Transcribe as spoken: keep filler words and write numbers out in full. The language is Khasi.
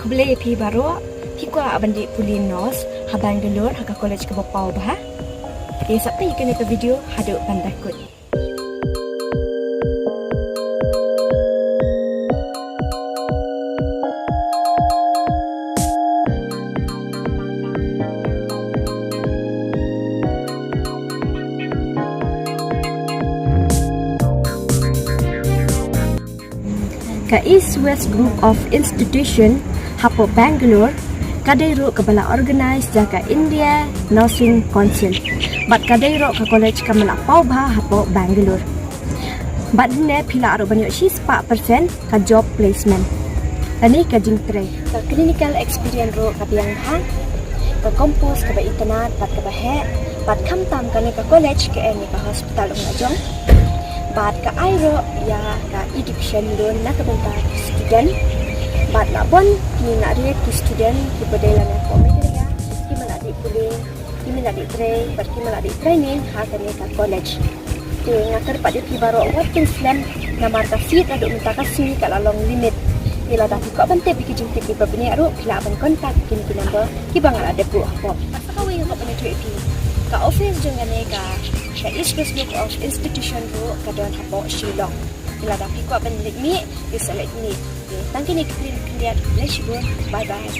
Khublei ïa phi baroh, phi kwah ban dih pule nurse ha Bangalore ha ka college kaba paw bha? Te sa peit ïa kane ka video haduh ban da kut. Ka East West Group of Institution hapoh Bangalore ka dei ruh kaba la organise da ka India Nursing Council. Bad ka dei ruh ka college kaba la paw bha hapoh Bangalore. Bad hynne phi lah ruh ban ïoh shispah percent ka job placement. Lane ka jingtrei. Ka clinical experience ruh ka biang bha. Ka campus kaba itynnad bad kaba heh. Bad khamtam kane ka college ka em ïa ka hospital um la jong. Bad ka ai ruh ïa ka education loan na ka bynta student. Bad la bun ki na ri ki student kiba dei lane hapoh Meghalaya, ki mala dih pule, ki mala dih trei, bad ki mala dih training ha kane ka college. Te nga kyrpad ïa phi baroh wat pynslem namar ka seat naduh mynta ka sngi ka la long limit. Te lada phi kwah ban tip ïa ki jingtip kiba bniah ruh phi lah ban contact ïa kine ki number kiba nga la dep buh hapoh. Sa kawei nga kwah ban ïathuh ïa phi. Ka office jong kane ka, ka East West Group of Institution ruh ka don hapoh Shillong. Te lada phi kwah ban leit mih, phi sa leit mih. Te tang kine ki khyndiat, khublei shibun, bye bye.